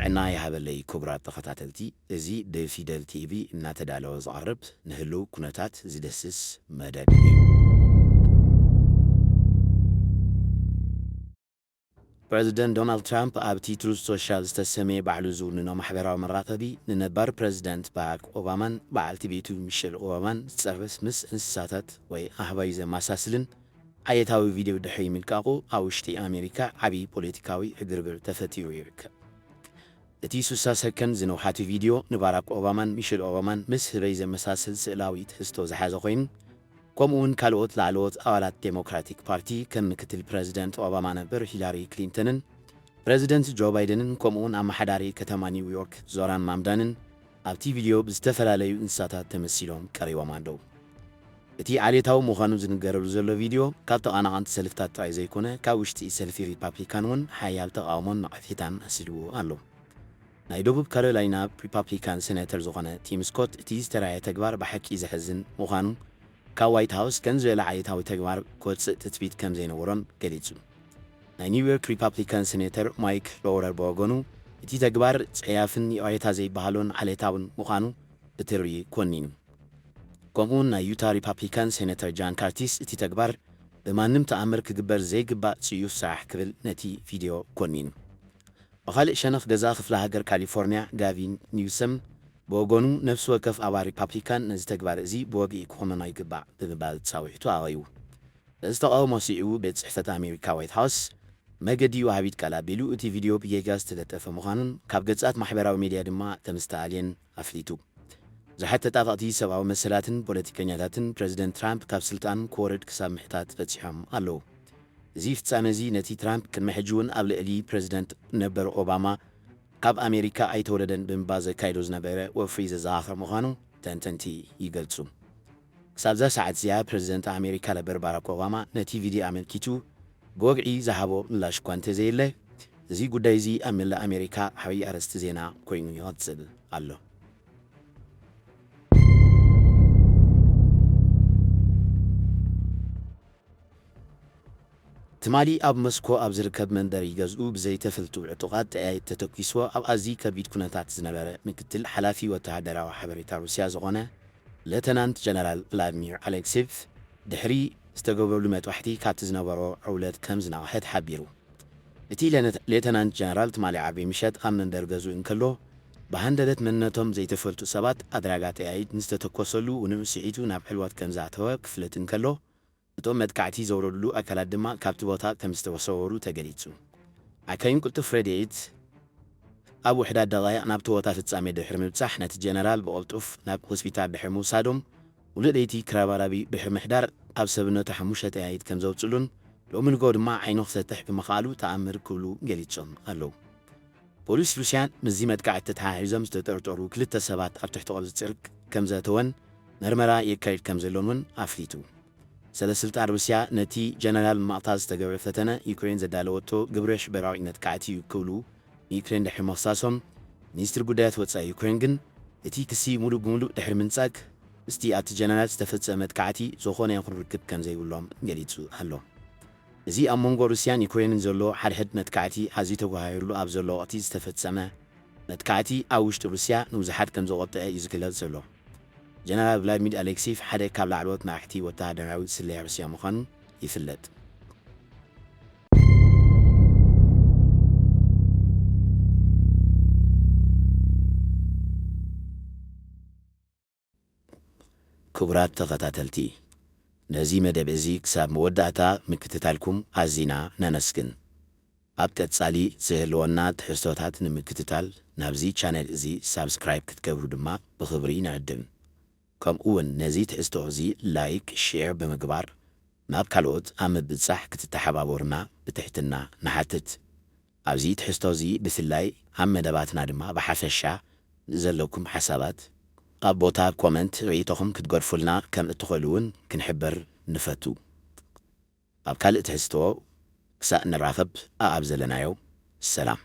ጥዕና ይሃበለይ ክቡራት ተኸታተልቲ፣ እዚ ብፊደል ቲቪ እናተዳለወ ዝቐርብ ንህልው ኩነታት ዝደስስ መደብ እዩ። ፕረዚደንት ዶናልድ ትራምፕ ኣብቲ ትሩዝ ሶሻል ዝተሰመየ ባዕሉ ዝውንኖ ማሕበራዊ መራኸቢ፣ ንነባር ፕረዚደንት ባራክ ኦባማን በዓልቲ ቤቱ ሚሸል ኦባማን ዝጸርፍ ምስ እንስሳታት ወይ ኣህባይ ዘመሳስልን ዓሌታዊ ቪድዮ ድሕሪ ምልቃቑ፣ ኣብ ውሽጢ ኣሜሪካ ዓቢ ፖለቲካዊ ዕግርግር ተፈጢሩ ይርከብ። እቲ ስሳ ሰከንድ ዝነውሓቱ ቪድዮ፣ ንባራክ ኦባማን ሚሸል ኦባማን ምስ ህበይ ዘመሳስል ስእላዊ ትሕዝቶ ዝሓዘ ኮይኑ፣ ከምኡ'ውን ካልኦት ላዕለዎት ኣባላት ዴሞክራቲክ ፓርቲ፣ ከም ምክትል ፕረዚደንት ኦባማ ነበር ሂላሪ ክሊንተንን ፕረዚደንት ጆ ባይደንን፣ ከምኡ'ውን ኣመሓዳሪ ከተማ ኒውዮርክ ዞራን ማምዳንን፣ ኣብቲ ቪድዮ ብዝተፈላለዩ እንስሳታት ተመሲሎም ቀሪቦም ኣለዉ። እቲ ዓሌታዊ ምዃኑ ዝንገረሉ ዘሎ ቪድዮ፣ ካብ ተቐናቐንቲ ሰልፍታት ጥራይ ዘይኮነ፣ ካብ ውሽጢ ሰልፊ ሪፓብሊካን እውን ሓያል ተቓውሞን ነቐፌታን ኣስዒቡ ኣሎ። ናይ ደቡብ ካሮላይና ሪፓብሊካን ሴኔተር ዝኾነ ቲም ስኮት፣ እቲ ዝተራእየ ተግባር ብሓቂ ዘሕዝን ምዃኑ፣ ካብ ዋይት ሃውስ ከምዚ ዝበለ ዓሌታዊ ተግባር ክወጽእ ትጽቢት ከም ዘይነበሮን ገሊጹ። ናይ ኒውዮርክ ሪፓብሊካን ሴኔተር ማይክ ሎውረር ብወገኑ፣ እቲ ተግባር ጸያፍን ይቕሬታ ዘይበሃሎን ዓሌታውን ምዃኑ ብትሪ ኮኒኑ። ከምኡ'ውን ናይ ዩታ ሪፓብሊካን ሴኔተር ጃን ካርቲስ፣ እቲ ተግባር ብማንም ተኣምር ክግበር ዘይግባእ ጽዩፍ ስራሕ ክብል ነቲ ቪድዮ ኮኒኑ። ብኻልእ ሸነኽ፣ ገዛኢ ክፍለ ሃገር ካሊፎርንያ ጋቪን ኒውሰም ብወገኑ፣ ነፍሲ ወከፍ ኣባል ሪፓብሊካን ነዚ ተግባር እዚ ብወግዒ ክኹነኖ ይግባእ ብምባል ጻዊዕቱ ኣቕሪቡ። እዚ ተቓውሞ ስዒቡ፣ ቤት ጽሕፈት ኣሜሪካ ዋይት ሃውስ መገዲ ወሃቢት ቃል ኣቢሉ፣ እቲ ቪድዮ ብጌጋ ዝተለጠፈ ምዃኑን ካብ ገጻት ማሕበራዊ ሚድያ ድማ ከም ዝተኣልየን ኣፍሊጡ። ብዙሓት ተጣበቕቲ ሰብኣዊ መሰላትን ፖለቲከኛታትን፣ ፕረዚደንት ትራምፕ ካብ ስልጣን ክወርድ ክሳብ ምሕታት በጺሖም ኣለዉ። እዚ ፍጻመ እዚ፣ ነቲ ትራምፕ ቅድሚ ሕጂ እውን ኣብ ልዕሊ ፕረዚደንት ነበር ኦባማ ካብ ኣሜሪካ ኣይተወለደን ብምባል ዘካይዶ ዝነበረ ወፍሪ ዘዘኻኽር ምዃኑ ተንተንቲ ይገልጹ። ክሳብዛ ሰዓት እዚኣ፣ ፕረዚደንት ኣሜሪካ ነበር ባራክ ኦባማ ነቲ ቪድዮ ኣመልኪቱ ብወግዒ ዝሃቦ ምላሽ እኳ እንተዘየለ፣ እዚ ጉዳይ እዚ ኣብ መላእ ኣሜሪካ ዓብዪ ኣርእስቲ ዜና ኮይኑ ይቕጽል ኣሎ። ትማሊ ኣብ ሞስኮ ኣብ ዝርከብ መንበሪ ገዝኡ ብዘይተፈልጡ ዕጡቓት ጠያይት ተተኲስዎ ኣብ ኣዝዩ ከቢድ ኩነታት ዝነበረ ምክትል ሓላፊ ወተሃደራዊ ሓበሬታ ሩስያ ዝኾነ ሌተናንት ጀነራል ቭላድሚር ኣሌክሴቭ፣ ድሕሪ ዝተገበረሉ መጥባሕቲ፣ ካብቲ ዝነበሮ ዕውለት ከም ዝነቕሐ ተሓቢሩ። እቲ ሌነ-፣ ሌተናንት ጀነራል ትማሊ ዓርቢ ምሸት ኣብ መንበሪ ገዝኡ እንከሎ፣ ብሃንደበት መንነቶም ዘይተፈልጡ ሰባት ኣድራጋ ጠያይት ንዝተተኮሰሉ ንኡ ስዒቱ ናብ ዕልወት ከም ዝኣተወ ክፍለጥ እንከሎ፣ እቶም መጥቃዕቲ ዘውረድሉ ኣካላት ድማ ካብቲ ቦታ ከም ዝተሰወሩ ተገሊጹ። ኣካይን ቅልጡፍ ረድኤት ኣብ ውሕዳት ደቓይቕ ናብቲ ቦታ ፍጻሜ ድሕሪ ምብጻሕ፣ ነቲ ጀነራል ብቕልጡፍ ናብ ሆስፒታል ድሕሪ ምውሳዶም፣ ሙሉእ ለይቲ ክራባራቢ ድሕሪ ምሕዳር፣ ኣብ ሰብነቱ ሓሙሽተ ጠያይት ከም ዘውጽሉን ሎሚ ንግሆ ድማ ዓይኑ ክፈትሕ ብምኽኣሉ ተኣምር ክብሉ ገሊጾም ኣለዉ። ፖሊስ ሩስያ ምስዚ መጥቃዕቲ ተተሓሒዞም ዝተጠርጠሩ ክልተ ሰባት ኣብ ትሕቲ ቁጽጽር ከም ዘእተወን መርመራ የካይድ ከም ዘሎን እውን ኣፍሊጡ። ሰበ ስልጣን ሩስያ፣ ነቲ ጀነራል ንምቕታል ዝተገብረ ፈተነ፣ ዩክሬን ዘዳለወቶ ግብረ ሽበራዊ መጥቃዕቲ እዩ ክብሉ ንዩክሬን ድሕሪ ምኽሳሶም፣ ሚኒስትሪ ጉዳያት ወጻኢ ዩክሬን ግን፣ እቲ ክሲ ሙሉእ ብሙሉእ ድሕሪ ምንጻግ፣ ምስቲ ኣብቲ ጀነራል ዝተፈጸመ መጥቃዕቲ ዝኾነ ይኹን ርክብ ከም ዘይብሎም ገሊጹ ኣሎ። እዚ ኣብ መንጎ ሩስያን ዩክሬንን ዘሎ ሓድሕድ መጥቃዕቲ ኣዝዩ ተጓሃሂሩሉ ኣብ ዘሎ ወቕቲ ዝተፈጸመ መጥቃዕቲ፣ ኣብ ውሽጢ ሩስያ ንብዙሓት ከም ዘቖጠዐ እዩ ዝግለጽ ዘሎ። ጀነራል ቭላድሚር ኣሌክሲቭ ሓደ ካብ ላዕለዎት መራሕቲ ወተሃደራዊ ስለያ ሩስያ ምዃኑ ይፍለጥ። ክቡራት ተኸታተልቲ፣ ነዚ መደብ እዚ ክሳብ መወዳእታ ምክትታልኩም ኣዚና ነመስግን። ኣብ ቀጻሊ ዝህልወና ትሕዝቶታት ንምክትታል ናብዚ ቻነል እዚ ሳብስክራይብ ክትገብሩ ድማ ብኽብሪ ንዕድም። ከምኡ እውን ነዚ ትሕዝቶ እዚ ላይክ፣ ሼር ብምግባር ናብ ካልኦት ኣብ ምብጻሕ ክትተሓባበሩና ብትሕትና ንሓትት። ኣብዚ ትሕዝቶ እዚ ብፍላይ ኣብ መደባትና ድማ ብሓፈሻ ዘለኩም ሓሳባት ኣብ ቦታ ኮመንት ርእይቶኹም ክትገድፉልና ከም እትኽእሉ እውን ክንሕብር ንፈቱ። ኣብ ካልእ ትሕዝቶ ክሳእ ንራኸብ ኣኣብ ዘለናዮ ሰላም።